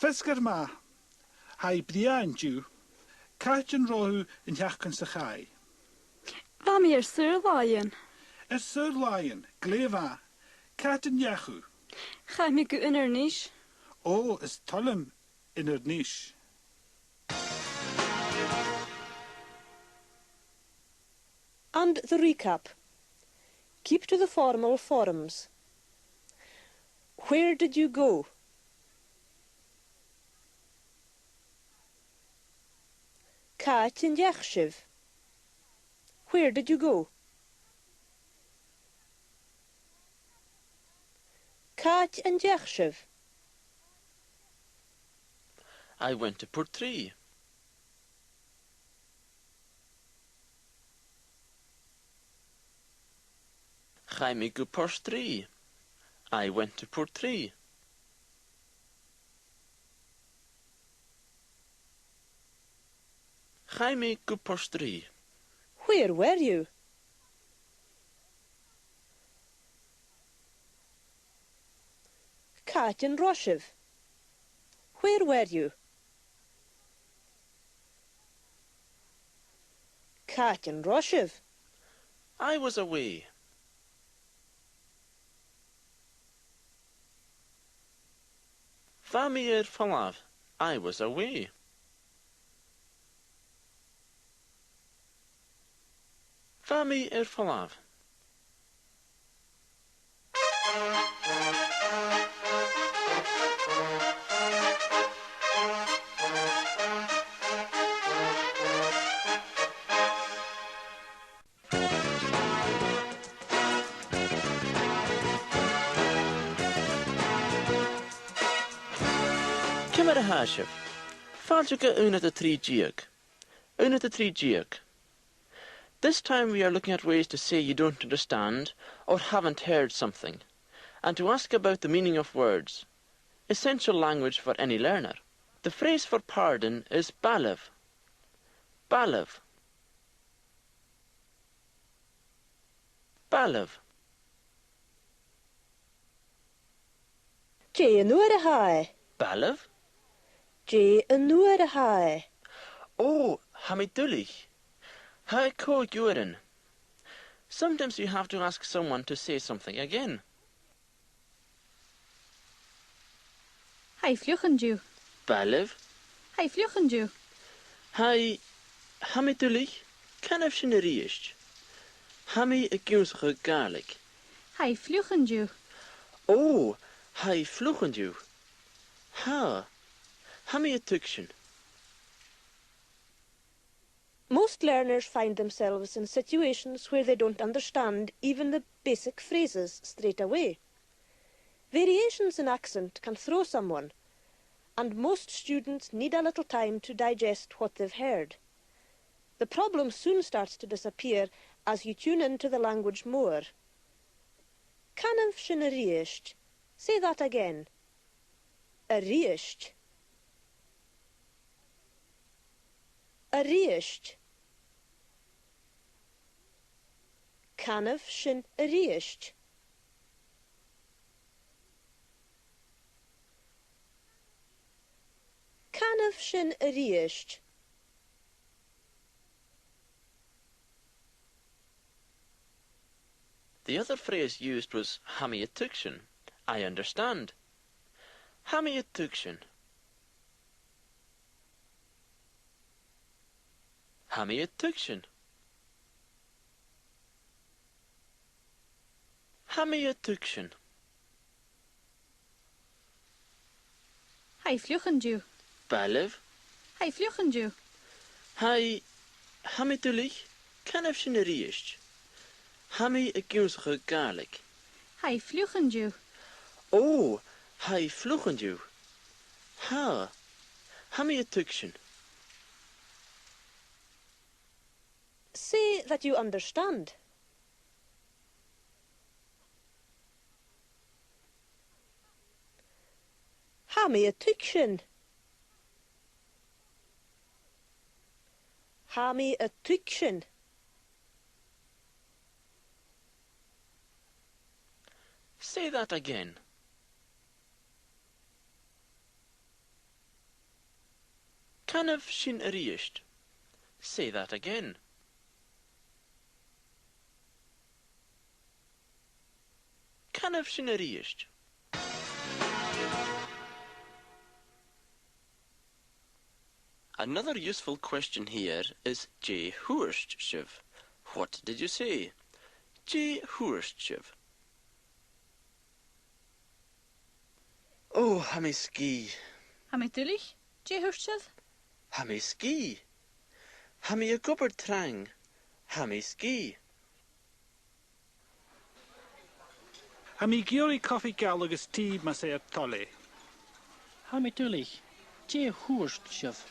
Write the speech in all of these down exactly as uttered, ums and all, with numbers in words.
Feasgar math. Tha i brèagha an-diugh. Càit an robh thu an t-seachdain sa chaidh? Bha mi air saor-làithean. Air saor-làithean, glè mhath. Càit an deach thu? Chaidh mi gu Inbhir Nis. Ò, is toil leam Inbhir Nis. And the recap. Keep to the formal forms. Where did you go? Càit an deach sibh? Where did you go? Càit an deach sibh? I went to Portree. Chaidh mi gu Portree. I went to Portree. Chaidh mi gu Portree. Where were you? Càit an robh sibh? Where were you? Càit an robh sibh? I was away. Bha mi air falbh. I was away. Bha mi air falbh. Ciamar a tha sibh? Fàilte gu aonad a trì deug. Aonad a trì deug. This time we are looking at ways to say you don't understand or haven't heard something, and to ask about the meaning of words. Essential language for any learner. The phrase for pardon is b' àill leibh. B' àill leibh. B' àill leibh. Dè an uair a tha e? B' àill leibh. Dè an uair a tha e? Ò, tha mi duilich. Tha e còig uairean. Sometimes you have to ask someone to say something again. Tha e fliuch an-diugh. B' àill leibh. Tha e fliuch an-diugh. Tha e, tha mi duilich, canaibh sin a-rithist. Tha mi ag ionnsachadh Gàidhlig. Tha e fliuch an-diugh. Ò, tha e fliuch an-diugh. Tha. Tha mi a' tuigsinn. Most learners find themselves in situations where they don't understand even the basic phrases straight away. Variations in accent can throw someone, and most students need a little time to digest what they've heard. The problem soon starts to disappear as you tune into the language more. Canaibh sin a-rithist. Say that again. A-rithist. A-rithist. Canaibh sin a-rithist. Canaibh sin a-rithist. The other phrase used was tha mi a' tuigsinn, I understand. Tha mi a' tuigsinn. Tha mi a' tuigsinn. Tha mi a' tuigsinn. Tha e fliuch an-diugh. B' àill leibh. Tha e fliuch an-diugh. Tha e, tha mi duilich, canaibh sin a-rithist. Tha mi ag ionnsachadh Gàidhlig. Tha e fliuch an-diugh. Ò, tha e fliuch an-diugh. Tha. Tha mi a' tuigsinn. Say that you understand. Tha mi a' tuigsinn. Tha mi a' tuigsinn. Say that again. Canaibh sin a-rithist. Say that again. Canaibh sin a-rithist. Another useful question here is dè thuirt sibh? What did you say? Dè thuirt sibh? Ò, tha mi sgìth. Tha mi duilich. Dè thuirt sibh? Tha mi sgìth. Tha mi ag obair trang. Tha mi sgìth. Tha mi ag iarraidh cofaidh geal agus tì, mas e ur toil e. Tha mi duilich. Dè thuirt sibh?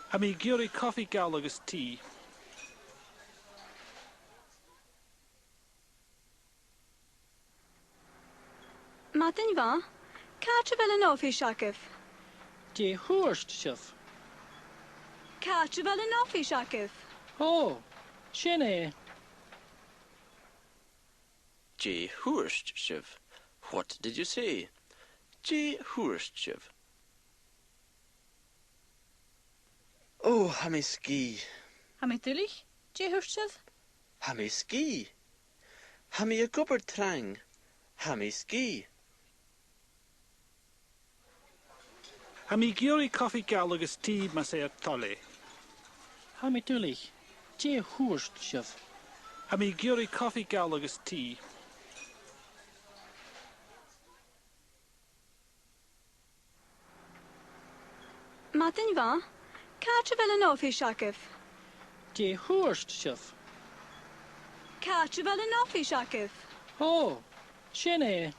Tha mi ag iarraidh cofaidh geal agus tì. Madainn mhath. Càit a bheil an oifis agaibh? Dè thuirt sibh? Càit a bheil an oifis agaibh? Ò, sin e. Dè thuirt sibh? What did you say? Dè thuirt sibh? Ò, tha mi sgìth. Tha mi duilich. Dè thuirt sibh? Tha mi sgìth. Tha mi ag obair trang. Tha mi sgìth. Tha mi ag iarraidh cofaidh geal agus tì, mas e ur toil e. Tha mi duilich. Dè thuirt sibh? Tha mi ag iarraidh cofaidh geal agus tì. Madainn mhath. Càit a bheil an oifis agaibh? Dè thuirt sibh? Càit a bheil an oifis agaibh? Ò, sin e.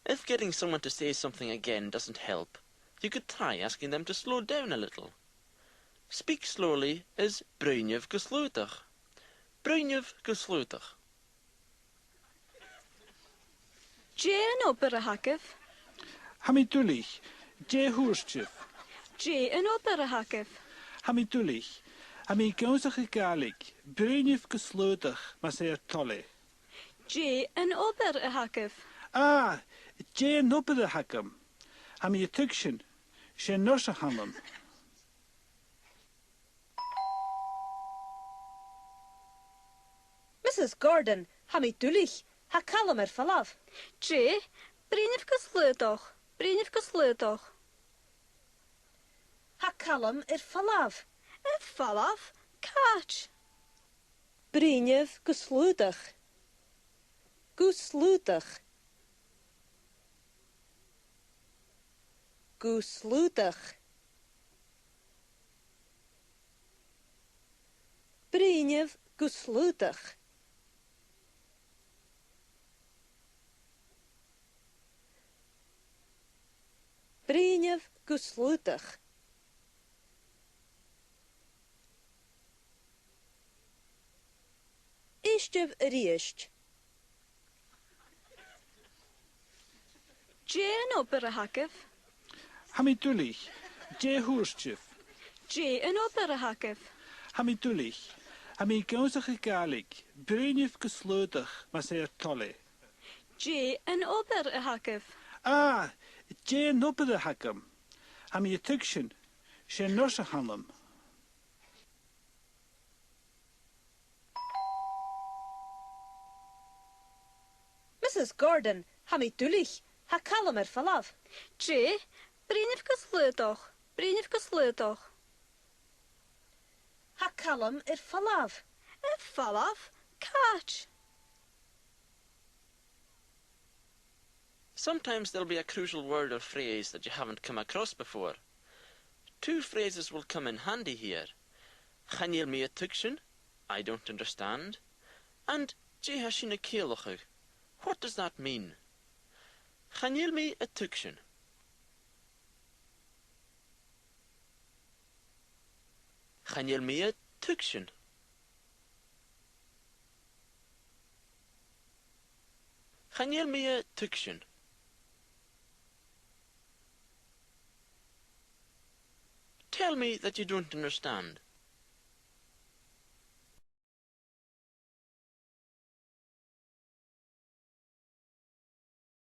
If getting someone to say something again doesn't help, you could try asking them to slow down a little. Speak slowly is bruidhnibh gu slaodach. Bruidhnibh gu slaodach. Dè an obair a th' agaibh? Tha mi duilich. Dè thuirt sibh? Dè an obair a th' agaibh? Tha mi duilich. Tha mi ag ionnsachadh Gàidhlig. Bruidhnibh gu slaodach, mas e ur toil e. Dè an obair a th' agaibh? Ah, dè an obair a th' agam? Tha mi a' tuigsinn. 'S e nurse a th' annam. Missus Gordon, tha mi duilich. Tha Calum air falbh. Dè? Bruidhnibh gu slaodach. Bruidhnibh gu slaodach. Tha Calum air falbh. Air falbh? Càit? Bruidhnibh gu slaodach. Gu slaodach. Gu slaodach. Bruidhnibh gu slaodach. Bruidhnibh gu slaodach. Èistibh a-rithist. Dè an obair a th' agaibh? Tha mi duilich. Dè thuirt sibh? Dè an obair a th' agaibh? Tha mi duilich. Tha mi ag ionnsachadh Gàidhlig. Bruidhnibh gu slaodach, mas e ur toil e. Dè an obair a th' agaibh? Ah, dè an obair a th' agam? Tha mi a' tuigsinn. 'S e nurse a th' annam. Missus Gordon, tha mi duilich. Tha Calum air falbh. Dè? Bruidhnibh gu slaodach. Bruidhnibh gu slaodach. Tha Calum air falbh. Air falbh? Càit? Sometimes there'll be a crucial word or phrase that you haven't come across before. Two phrases will come in handy here. Chan eil mi a' tuigsinn, I don't understand, and dè tha sin a' ciallachadh? What does that mean? Chan eil mi a' tuigsinn. Chan eil mi a' tuigsinn. Chan eil mi a' tuigsinn. Tell me that you don't understand.